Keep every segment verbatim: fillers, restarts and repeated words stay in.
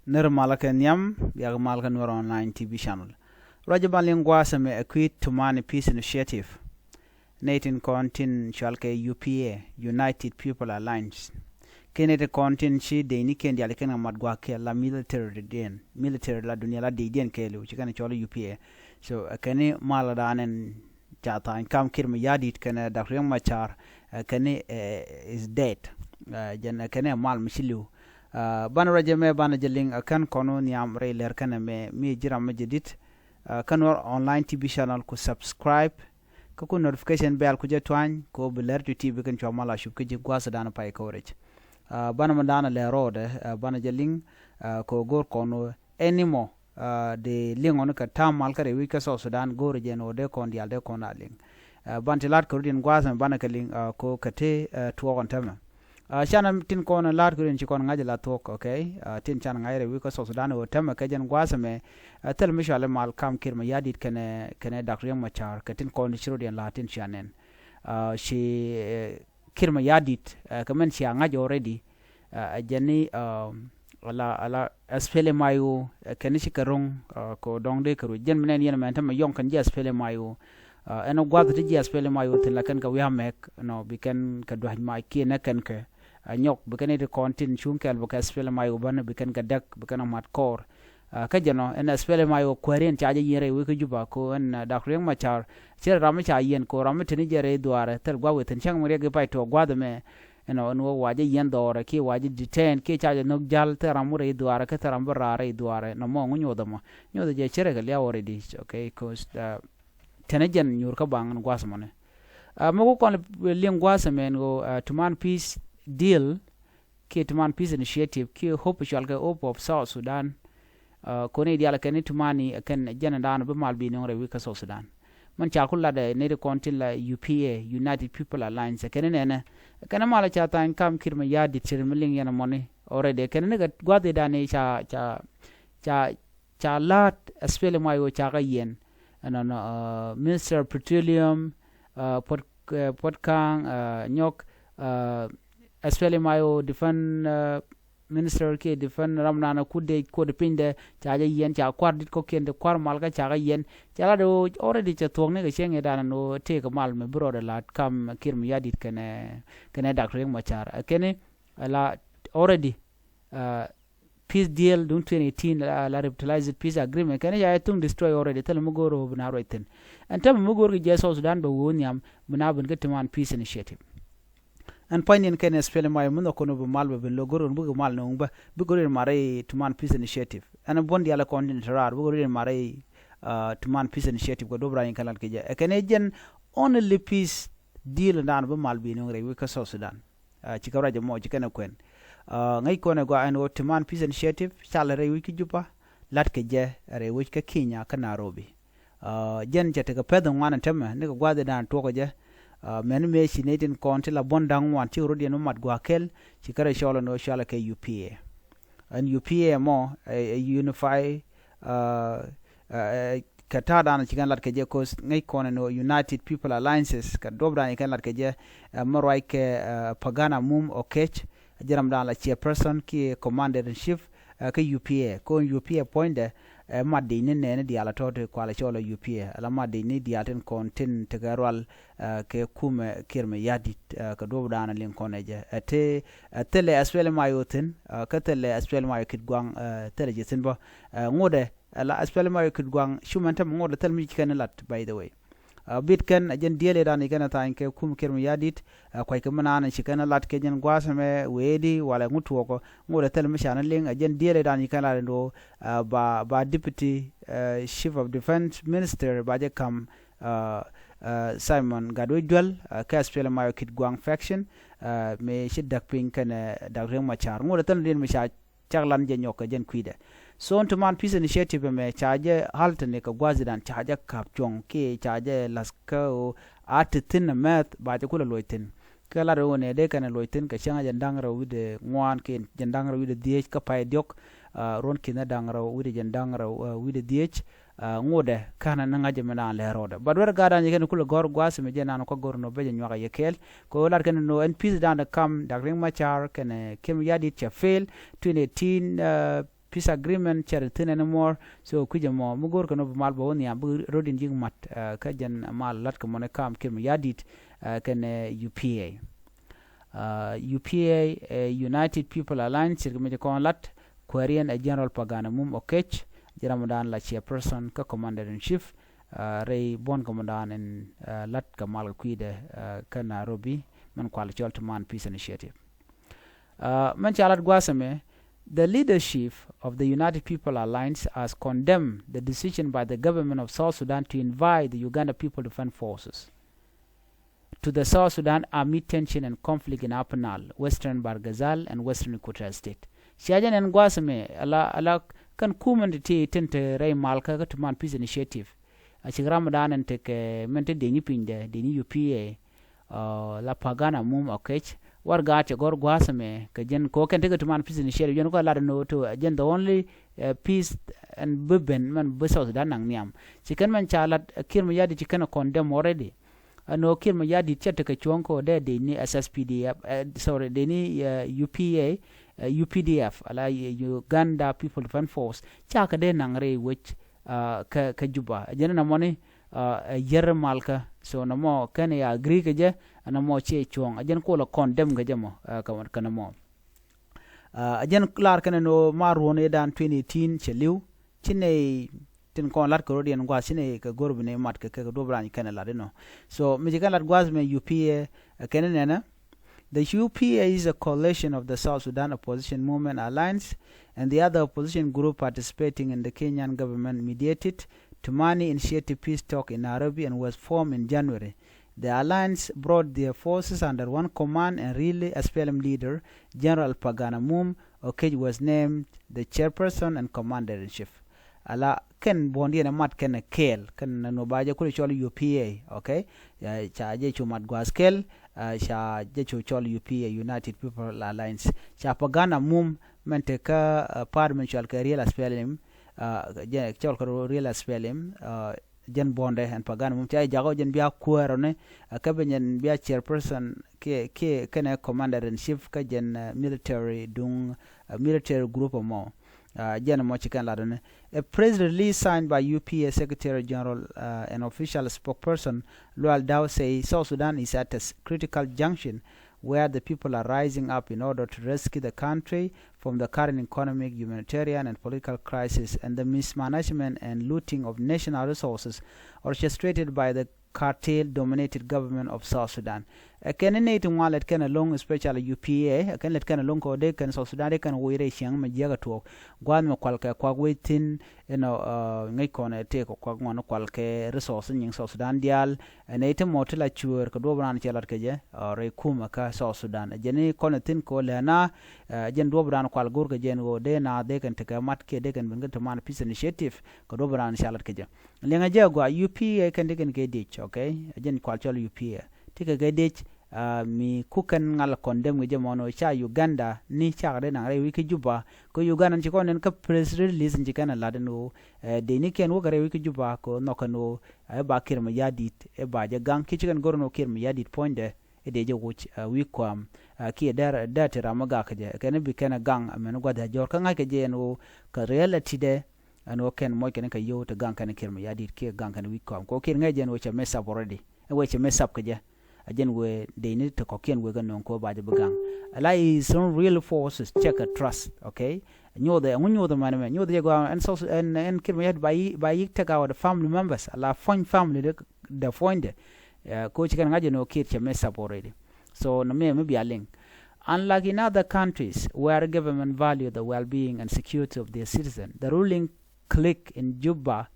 Nir malä kɛ nhiam, biak mal kä Nuer Online T V channel. Ruac ban liŋ gua̱a̱th ɛmɛ ɛ kui̱ Tumani Peace Initiative. Nɛy tin kɔn tin cual kɛ U P A, United People Alliance. Kɛ nɛy tin kɔn tin ci dec ni kɛn diaal kɛn kɛ mat gua̱a̱th kɛ la military diɛn, military la dunia la dec diɛn kɛɛliw ci kɛn cɔl U P A. So ɛ kɛn ni mal dan ɛn ca tha̱a̱ny kam Kiir Mayardit kɛnɛ Dak Riek Machar, ɛ kɛn ni, ɛ, is dead. Ɛ jɛn ɛ kɛn ni mal mi ci li̱w. Ɛ banɛ ruac ɛmɛ banɛ jɛ liŋ ɛ kɛn kɔn wä nhiam rɛy lɛr kɛn ɛmɛ mi ji̱ ram mi jɛ dit. Ɛ kɛn wä online T V channel ku subscribe. Kä ku notification bell ku jɛ tuany ku bi lɛr ti ti bi kɛn cua mal a cup kä ji̱ gua̱a̱th dan pay coverage. Ɛ banɛ mi dan ɛ lɛr rɔɔdɛ, ɛ banɛ jɛ liŋ, ɛ kɛ go̱r kɔn wä anymore. Ɛ di liŋ ɔn kɛ ta̱a̱m mal kä rɛy wi̱c kä South Sudan go̱o̱rɛ jɛn ɣöö dee kɔn diaal dee kɔn a liŋ. Ɛ ban ti la̱t kɛ rut in gua̱a̱th ɛmɛ banɛ kɛ liŋ, ɛ kɛ ɣöö kɛ ti, ɛ tuɔɔk ɔn tämɛ. Ɛ canɛ tin kɔn la̱t kɛ rut in ci kɔn ŋa̱c la thuɔ̱k, okay? Ɛ tin can ŋa̱c rɛy wi̱c kä South Sudan ɣöö tämɛ kɛ jɛn gua̱a̱th ɛmɛ, ɛ thil mi cuali mal kam Kiir Mayardit kɛnɛ, kɛnɛ Dak Riek Machar kɛ tin kɔn ti ci rut in la̱t tin cia nɛn. Ɛ ci, ɛ, Kiir Mayardit, ɛ kɛ mɛn cia ŋa̱c already. Ɛ jɛn ni, ɛ ala, ala S P L M I O, ɛ kɛn ci kɛ ro̱ŋ, ɛ kɛ dɔ̱ŋ dee kɛ ruec. Jɛn mi nɛn yɛn mɛn tämɛ yɔ̱ŋ kɛn ji̱ S P L M I O. Ɛ ɛn gua̱th ti ji̱ S P L M I O thi̱n la kɛn kɛ wi̱i̱ amɛk, nɔ, bi kɛn kɛ dua̱c mac kiɛ nɛ kɛn kɛ, ɛ nyɔk, bi kɛn iti kɔn tin cuŋ kɛl bi kɛ S P L M I O bän, bi kɛn kɛ däk, bi kɛn ɛ mat kɔɔr. Ɛ kä jɛn ɔ ɛn S P L M I O kuääriɛn ca jɛ yiɛn rɛy wec kä Juba ko ɛn, ɛ, Dak Riek Machar. Cɛ ram mi ca yiɛn ko ram mi teni jɛ rɛy dhuaarɛ thil gua̱a̱th wec thi̱n cäŋ mi riɛk i̱ pay tuɔɔk gua̱a̱th ɛmɛ. Ɛn ɔ ɛn wä wa jɛ yiɛn dhɔɔrɛ kiɛ wa jɛ detain kiɛ ca jɛ nhök jal thil ram mi rɛy dhuaarɛ kä thil ram bi raar rɛy dhuaarɛ nɔmɔ ŋu nyoth ɛmɔ. Nyoth jɛ cɛ rɛ kɛ liaw already, okay, cause, ɛ, tɛnɛ jɛn nyuur kä baŋ ɛn gua̱a̱th ɛmɔni. Ɛ mɛ ku kɔn liŋ gua̱a̱th ɛmɛ ɛn ɣöö, ɛ, Tuman Peace Deal kiɛ Tuman Peace Initiative kiɛ Hope cual kɛ Hope of South Sudan. Ɛ kɔn i̱ diaal kɛn i̱ Tumani ɛ kɛn jɛn dan bi mal bi nöŋ rɛy wi̱c kä South Sudan. Mɛn ca ku lat ɛ nɛy ti kɔn tin la U P A, United People Alliance, ɛ kɛn i̱ nɛnɛ. Ɛ kɛn i̱ mal ca tha̱a̱ny kam Kiir Mayardit cir mi liŋ yɛn ɛmɔni already. Ɛ kɛn i̱ ni kɛ gua̱th i̱ dan i̱ ca, ca, ca, ca la̱a̱t S P L M I O ca kɛ yiɛn. Ɛnɔnɔ, ɛ, Minister of Petroleum, ɛ, Puɔt, ɛ, Puɔt Kaŋ, ɛ, Nyɔk, ɛ, S P L M I O defense, ɛ, minister kiɛ defense ram nan ku dec kuɔt pinyde ca jɛ yiɛn ca kuar dit kɔkiɛn ti kuar mal kä ca kɛ yiɛn. Ca lat ɣöö already cɛ thuɔ̱k ni kɛ cieŋ i̱ dan ɛn ɣöö tëëkɛ mal mi bi rɔɔdɛ la̱t kam Kiir Mayardit kɛnɛ, kɛnɛ Dak Riek Machar. Ɛ kɛn i̱ la already, ɛ, peace deal duŋ twenty eighteen la, la revitalized peace agreement kɛn i̱ ca jɛ thuŋ destroy already thil mi go̱o̱r ɣöö bi na ruac thi̱n. Ɛn tämɛ mi go̱o̱r kɛ jiɛ South Sudan bɛ wee wä nhiam bi na ben kä Tuman Peace Initiative. Ɛn pua̱nydiɛn kɛn S P L M I O mi nhɔk kɔn wä bi mal bɛ ben lo̱k go̱r ɣän bikɛ mal ni wuŋ bä bikɛ rɔ̱diɛn mar rɛy Tuman Peace Initiative. Ɛn buɔ̱n diaal kɔn tin te raar bikɛ rɔ̱diɛn mar rɛy, ɛ, Tuman Peace Initiative kɛ duɔ̱p rany kɛ lat kɛ jɛ. Ɛ kɛn ɛ jɛn only peace deal dan bi mal bi ni wuŋ rɛy wi̱c kä South Sudan. Ɛ, cikɛ ruac ɛmɔ cikɛ nɛ kuɛn. Ɛ, ŋäc kɔn ɛ gɔaa ɛn ɣöö Tuman Peace Initiative cal rɛy wi̱c kä Juba, lat kɛ jɛ rɛy wi̱c kä Kenya kä Nairobi. Ɛ, jɛn cɛ tekɛ pɛth ŋuan ɛn tämɛ ni kɛ gua̱a̱th i̱ dan tuɔkä jɛ. Ɛ, mɛn mëë ci nɛy tin kɔn ti la buɔ̱n da̱ŋ ŋuan cikɛ rɔ̱diɛn mi mat gua̱a̱th kɛl cikɛ rɔ cɔl ɛn ɣöö cɔalɛ kɛ U P A. Ɛn U P A ɛmɔ ɛ, ɛ unify, ɛ, ɛ, ɛ, kɛ ta̱a̱ dan ci kɛn lat kɛ jɛ, cause ŋäc kɔn ɛn ɣöö United People Alliances kɛ duɔ̱p dan ci kɛn lat kɛ jɛ, ɛ, mi ruac kɛ, ɛ, Pagana Mum Okech, ɛ jɛ ram dan la chairperson kiɛ commander in chief, ɛ, kä U P A. Kɔn U P A puɔ̱nydɛ, ɛ, mat dec ni nɛɛni diaal a tɔ̱ ti kualɛ cɔl ɛ U P A. Ala mat dec ni diaal tin kɔn tin tekɛ rual, ɛ, kɛ kumɛ Kiir Mayardit, ɛ, kɛ duɔ̱p dan liŋ kɔn ɛ jɛ. Ɛ, te, ɛ, thilɛ S P L M I O thi̱n, ɛ, kä thilɛ S P L M I O Kitgwang, ɛ, thilɛ jɛ thi̱n bä. Ɛ, ŋotdɛ, ɛ, la S P L M I O Kitgwang, cumɛn tämɛ ŋotdɛ thil mi ci kɛn lat, by the way. Ɛ, bit kɛn, ɛ, jɛn diëël ëëdan ci kɛn ɛ tha̱a̱ny kɛ kum Kiir Mayardit, ɛ, kuackɛ mi naan ci kɛn lat kɛ jɛn gua̱a̱th ɛmɛ weedi walɛ ŋut tuɔɔkɔ, ŋotdɛ thil mi ca ni liŋ, ɛ, jɛn diëël ëëdan ci kɛn lat ɛn ɣöö, ɛ, ba, ba deputy, ɛ, chief of defense minister ba jɛ kam, ɛ, ɛ, Simon Gatwec Dual, ɛ, kɛ S P L M I O Kitgwang faction, ɛ, mëë ci däk piny kɛnɛ Dak Riek Machar. Ŋotdɛ thil ni diɛn mi ca cak lan jɛ nyɔk kɛ jɛn kui̱dɛ. So ɛn Tuman Peace Initiative ɛmɛ ca jɛ halt ni kɛ gua̱a̱th i̱ dan ca jɛ ka̱p cuɔ̱ŋ kiɛ ca jɛ la̱th kä ɣöö a te thi̱n ɛ mɛth ba jɛ kulɛ luɔc thi̱n. Kɛ lat ɣöö nɛ dee kɛn ɛ luɔc thi̱n kɛ cäŋ a jɛn da̱ŋ rɛw wi̱cdɛ ŋuan kiɛ jɛn da̱ŋ rɛw wi̱cdɛ dhieec kä pay diɔ̱k, ɛ, ruɔ̱n ki̱n ɛ da̱ŋ rɛw wi̱cdɛ jɛn da̱ŋ rɛw, ɛ, wi̱cdɛ dhieec. Ɛ, ŋotdɛ ka̱n ni ŋa̱c mi naan lɛ rɔɔdɛ. But wɛr gaat dan yɛ kɛn kulɛ gɔ̱r gua̱a̱th mi jɛ naan kɔ gɔ̱r nɔ bɛ jɛ nyuak yɛ kɛɛl. Kɛ ɣöö lat kɛn nɔ ɛn peace dan dɛ kam Dak Riek Machar kɛnɛ Kiir Mayardit cɛ fail twenty eighteen, ɛ, peace agreement cɛ ri thi̱n anymore. So kui̱cɛ mɔ mi go̱o̱r kɛ nɔ bi mal bɛ wä nhiam bi ro̱diɛn ji̱ mat kä jɛn mal lat kɛ mɔni kam Kiir Mayardit kɛnɛ U P A. U P A, United People Alliance, cirkɛ mi ci kɔn lat kuääriɛn ɛ General Pagan Amum Okech, ji̱ ramdan la chairperson kä commander in chief rɛy buɔ̱n kɛ mɔdan in lat kɛ mal kɛ kui̱dɛ kä Nairobi mɛn kual cɔl ti man peace initiative. Mɛn ca lat gua̱a̱th ɛmɛ, the leadership of the United People Alliance has condemned the decision by the government of South Sudan to invite the Uganda People Defense Forces to the South Sudan amid tension and conflict in Upper Nile, Western Bahr el Ghazal, and Western Equatoria State. Cia jɛ nɛn gua̱a̱th ɛmɛ ala ala kɛn kumɛn ti ti tin te rɛy malkä kä tuman peace initiative. A cik ram dan ɛn tekɛ mɛn te dieny piny dɛ dieny U P A la Pagan Amum Okech. War gaat cɛ gɔr gua̱a̱th ɛmɛ kɛ jɛn kɛ wä kɛn tekɛ tuman peace initiative jɛn kɔ lat ɛn ɣöö to jɛn the only peace ɛn bi ben mɛn bi South Sudan naŋ nhiam. Ci kɛn mɛn ca lat Kiir Mayardit ci kɛn ɛ condemn already. Ɛn ɣöö Kiir Mayardit cɛ tekɛ cuɔ̱ŋ kɛ ɣöö dee dec ni S S P D F, sorry, dec ni U P A, U P D F ala Uganda People Defense Force, cakɛ dee naŋ rɛy wec kä Juba. Ɛ jɛn ɛn ɛmɔni ɛ yär malkä. So nɔmɔ kɛn ya agree kɛ jɛ, ɛn ɛmɔ ciɛ cuɔ̱ŋ. Ɛ jɛn kol ɛ condemn kɛ jɛ mɔ kɛ nɔmɔ. Ɛ jɛn lar kɛn ɛn ɣöö ma ruɔ̱n ëëdan twenty eighteen cɛ li̱w. Ci nɛy tin kɔn lat kɛ rot yɛn gua̱a̱th ci nɛy kɛ go̱r bi nɛy mat kɛ kɛ duɔ̱p rany kɛn ɛ lat inɔ. So mi ci kɛn lat gua̱a̱th mɛ U P A ɛ kɛn ɛ nɛnɛ. The U P A is a coalition of the South Sudan Opposition Movement Alliance and the other opposition group participating in the Kenyan government mediated Tumani initiative peace talk in Nairobi and was formed in January. The alliance brought their forces under one command and really S P L M leader General Pagan Amum Okech was named the chairperson and commander in chief. Ala kɛn buɔ̱ndiɛn ɛ mat kɛn ɛ kɛɛl kɛn ɛ nɔ ba jɛ kul cɔl U P A, okay? Ca jɛ cu mat gua̱a̱th kɛl, ca jɛ cu cɔl U P A, United People Alliance. Ca Pagan Amum mɛn te kä part mɛn cɔl kɛ real S P L M, jɛ cɔl kɛ real S P L M. Jɛn buɔ̱ndɛ ɛn Pagan Amum ca jakä jɛn bia kuäärɔni kä ben jɛn bia chairperson kiɛ kiɛ kɛnɛ commander in chief kä jɛn military duŋ military group ɛmɔ. Jɛn ɛmɔ ci kɛn latdɔni. A press release signed by U P A Secretary General and official spokesperson Lual Daw say South Sudan is at a critical junction where the people are rising up in order to rescue the country from the current economic, humanitarian and political crisis and the mismanagement and looting of national resources orchestrated by the cartel-dominated government of South Sudan. Ɛ kɛn ni nɛy ti ŋuan lɛt kɛn ɛlɔ̱ŋ, especially U P A, ɛ kɛn lɛt kɛn ɛlɔ̱ŋ kɛ ɣöö dee kɛn South Sudan dee kɛn wec rɛy cieŋ mɛ jiäk ɛ tuɔɔk. Gua̱a̱th mɛ kual kɛ kuak wec thi̱n inɔ ŋäc kɔn ɛ tëëk kɛ kuak ŋuan kual kɛ resource nyiŋ South Sudan diaal. Ɛ nɛy ti mɔ ti la cuëër kɛ duɔ̱ɔ̱p raan cɛ lat kɛ jɛ rɛy kumɛ kä South Sudan. Ɛ jɛn ni kɔn ɛ thi̱n kɛ ɣöö lɛna ɛ jɛn duɔ̱ɔ̱p raan kual go̱r kɛ jɛ ɛn ɣöö dee na dee kɛn tekɛ mat kiɛ dee kɛn ben kä tuman peace initiative kɛ duɔ̱ɔ̱p raan cɛ lat kɛ jɛ. Liɛŋɛ jɛ gɔaa, U P A kɛn ti kɛn kɛ diec, okay? Jɛn kual cɔl U P A ti kɛ kɛ diec. Mi ku kɛn ŋal condemn kɛ jɛ mɔnɔ ca Uganda ni cakɛ dee naŋ rɛy wi̱c kä Juba. Kɛ Uganda ni ci kɔn nɛn kä press release ni ci kɛn a lat ni ɣöö dee ni kɛn wäkɛ rɛy wi̱c kä Juba kɛ nhɔk kɛn ɣöö ɛ ba Kiir Mayardit ɛ ba jɛ gaŋ. Ki ci kɛn go̱r ni ɣöö Kiir Mayardit puɔ̱nydɛ ɛ dee jɛ wuc wi̱i̱ kuam. Kiɛ dee ti ram mi gak kɛ jɛ kɛn bi kɛn a gaŋ. Mɛn gua̱th a jɔr kä ŋa̱c kɛ jɛ ɛn ɣöö kɛ reality dɛ ɛn ɣöö kɛn moc kɛn kɛ yio̱w ti gaŋ kɛn Kiir Mayardit kiɛ gaŋ kɛn wi̱c kɔam kɛ ɣöö Kiir ŋäc jɛ ɛn ɣöö cɛ mess up already. Ɛ wee cɛ mess up kɛ jɛ. A jɛn wee dee ni ti kɔ̱kiɛn wee kɛ nööŋ kɛ ɣöö ba jɛ bi gaŋ. Ala is some real forces cɛ kɛ trust, okay? Nyothɛ ɛŋu nyothɛ mɛn mɛ nyothɛ jɛ gɔaa ɛn South ɛn ɛn Kiir Mayardit ba yi ba yi take out family members ala puɔ̱ny family dɛ puɔ̱nydɛ. Kɛ ɣöö ci kɛn ŋa̱c jɛ ɛn ɣöö Kiir cɛ mess up already. So nɔ mɛ mi bia liŋ. Unlike in other countries where government value the well-being and security of their citizens, the ruling clique in Juba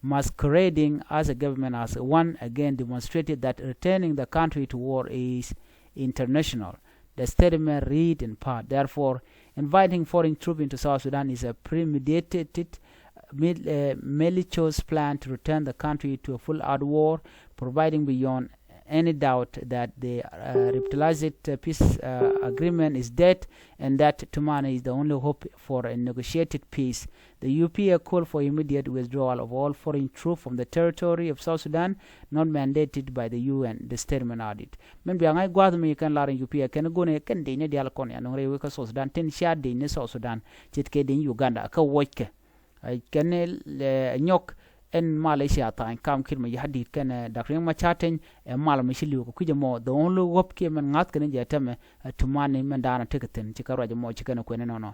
masquerading as a government has once again demonstrated that returning the country to war is international. The statement read in part, therefore, inviting foreign troops into South Sudan is a premeditated, mil-, uh, malicious plan to return the country to a full-out war, providing beyond any doubt that the uh, revitalized uh, peace uh, agreement is dead and that Tumani is the only hope for a negotiated peace. The U P A called for immediate withdrawal of all foreign troops from the territory of South Sudan not mandated by the U N, the statement added. Min bia ŋa̱c gua̱th mi kɛn lar U P A kɛn go̱n kɛn dec ni dial kɔn ya nuŋ rɛy wek kä South Sudan tin cia dec ni South Sudan ce̱tkɛ dec ni Uganda kä wuɔckɛ. Kɛn nyɔk ɛn Malaysia tha̱a̱ny kam Kiir Mayardit kɛn Doctor Riek Machar Teny ɛ mal mi ci li̱w kɛ kui̱c ɛmɔ, the only hope kiɛ min ŋa̱th kɛn jɛ tɛmɛ ɛ Tumani min da̱a̱n a tekɛ thi̱n ci kɛ ruac ɛmɔ ci kɛn kuɛn ɛnɔnɔ.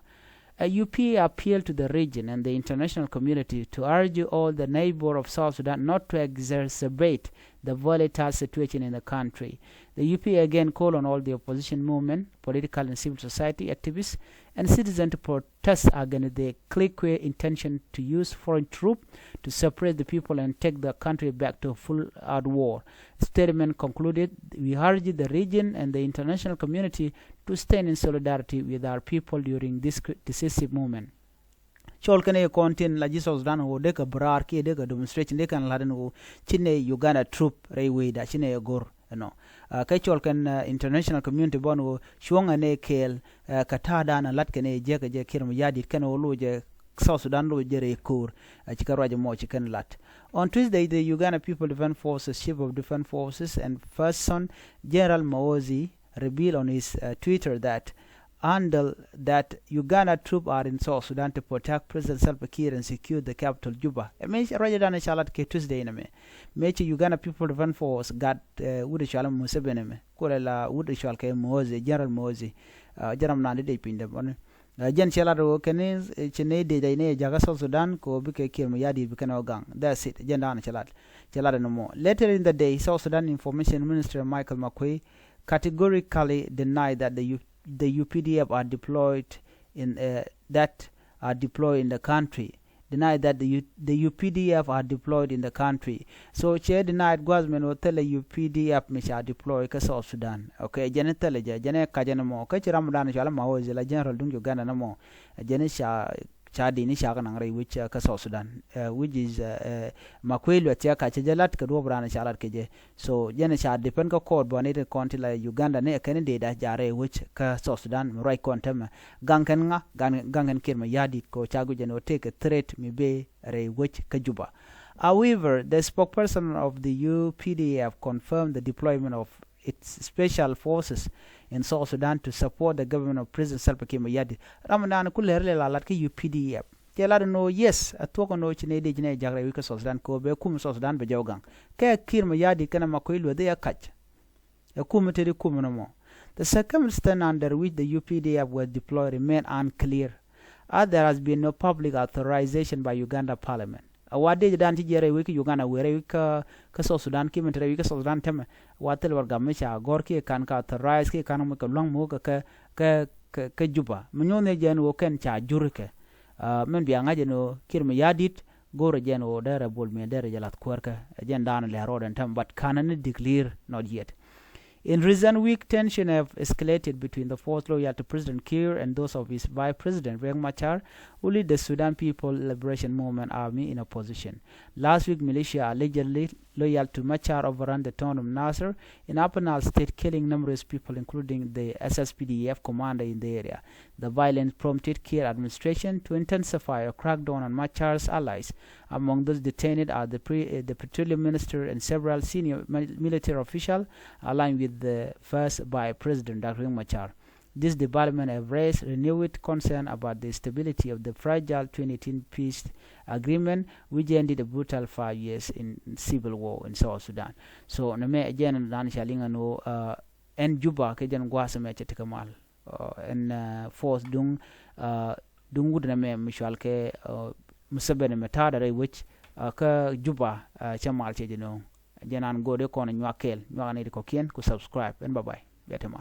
A U P appeal to the region and the international community to urge all the neighbor of South Sudan not to exacerbate the volatile situation in the country. The U P again call on all the opposition movement, political and civil society activists, and citizens to protest against the clear intention to use foreign troops to suppress the people and take the country back to full-out war. Statement concluded, we urge the region and the international community to stand in solidarity with our people during this cri- decisive moment. Cɔl kɛn ɛ kɔn tin la ji̱ South Sudan ɣöö dee kɛ beraar kiɛ dee kɛ demonstration dee kɛn la̱t ɛn ɣöö ci nɛ Uganda troop rɛy wecda ci nɛ ɛ go̱r ɛnɔ. Kä cɔl kɛn international community bɔn ɣöö cuɔ̱ŋ ɛn ɛ kɛɛl kɛ ta̱a̱dan ɛ la̱t kɛn ɛ jiäk ɛ jɛ Kiir Mayardit kɛn ɣöö loc ɛ South Sudan loc jɛ rɛy ko̱o̱r. Ci kɛ ruac ɛmɔ ci kɛn la̱t. On Tuesday, the Uganda People Defense Forces Chief of Defense Forces and First Son General Muhoozi revealed on his uh, Twitter that handle that Uganda troops are in South Sudan to protect President Salva Kiir and secure the capital Juba. Ɛ mëë ruacɛ dan ɛ ca lat kɛ Tuesday nɛ mɛ. Mëë ci Uganda People Defense Force gat wut ɛ cual Museveni mɛ. Kulɛ la wut ɛ cual kɛ Muhoozi, General Muhoozi. Jɛn ram naan di dec piny dɛ bɔni. Jɛn cɛ lat ɣöö kɛn ci ney dec dec ney jakä South Sudan kɛ ɣöö bikɛ Kiir Mayardit bikɛn ɣä gaŋ. That's it. Jɛn dan cɛ lat. Cɛ lat ɛn mɔ. Later in the day, South Sudan Information Minister Michael Makuei categorically denied that the, U- the U P D F are deployed in uh, that are deployed in the country. Denied that the, U- the U P D F are deployed in the country. So cɛ denied gua̱th mɛn ɣöö thilɛ U P D F mi ca deploy kä South Sudan. Okay, jɛn thilɛ jɛ, jɛn ɛ kac ɛn mɔ. Kä ci ram dan cual Muhoozi la general duŋ Uganda nɛ mɔ. Jɛn ca ca dini ca kɛ naŋ rɛy wec kä South Sudan, which is Makuei Lueth cɛ ka cɛ jɛ lat kɛ duɔp raan ca lat kɛ jɛ. So jɛn ca depend kä court bä ni ti kɔn ti la Uganda ni ɛ kɛn dee da ja rɛy wec kä South Sudan mi ruac kɔn tämɛ. Gaŋ kɛn ŋa, gaŋ kɛn Kiir Mayardit kɛ ca guic jɛn ɔ take a threat mi be rɛy wec kä Juba. However, the spokesperson of the U P D F confirmed the deployment of its special forces in South Sudan to support the government of President Salva Kiir Mayardit. Ram dan ku lɛr lɛ la lat kä U P D F. Cɛ lat nɔ yes a thuɔk nɔ ci nɛ dec nɛ jak rɛy wi̱c kä South Sudan kɛ bɛ kum South Sudan bɛ jɔw gaŋ. Kɛ Kiir Mayardit kɛn a Makuei Lueth ɛ kac. Ɛ kum te di kum nɔ mɔ. The circumstance under which the U P D F was deployed remain unclear, as there has been no public authorization by Uganda Parliament. A wa dec dan ci jiɛr rɛy wec kä Uganda wëë rɛy wec kä South Sudan kiɛ min te rɛy wec kä South Sudan tämɛ. Wa thil warɛgak mi ca gɔ̱r kiɛ kan ka authorize kiɛ kan mi kɛ lua̱ŋ mi wä kɛ kɛ kɛ Juba mi nyuɔ̱n ni jɛn wä kɛn ca jur kɛ. Min bia ŋa̱c ɛn wä Kiir Mayardit go̱rɛ jɛn wä dee rɛ bol mi dee rɛ jɛ lath kuäärkä. Jɛn dan lɛ rɔɔd ɛn tämɛ but kan ni declare not yet. In recent weeks, tensions have escalated between the forces loyal to President Kiir and those of his vice president, Riek Machar, who lead the Sudan People Liberation Movement Army in opposition. Last week, militia allegedly loyal to Machar overran the town of Nasser in Upper Nile State, killing numerous people, including the S S P D F commander in the area. The violence prompted Kiir administration to intensify a crackdown on Machar's allies. Among those detained are the, pre- the petroleum minister and several senior military officials aligned with the first vice president, Doctor Riek Machar. This development have raised renewed concern about the stability of the fragile twenty eighteen peace agreement, which ended a brutal five years in civil war in South Sudan. So nɛ mɛ jɛn dan ca liŋ ɛn wä ɛn Juba kɛ jɛn gua̱a̱th mɛ cɛ tekɛ mal. Ɛn force duŋ duŋ wut nɛ mɛ mi cual kɛ Museveni mɛ ta̱a̱dɛ rɛy wec kä Juba. Cɛ mal cɛ jɛ no̱o̱ŋ. Jɛn an go̱o̱dɛ kɔn nyuak kɛɛl nyuak ni ti kɔ̱kiɛn ku subscribe ɛn bye bye. Bia te mal.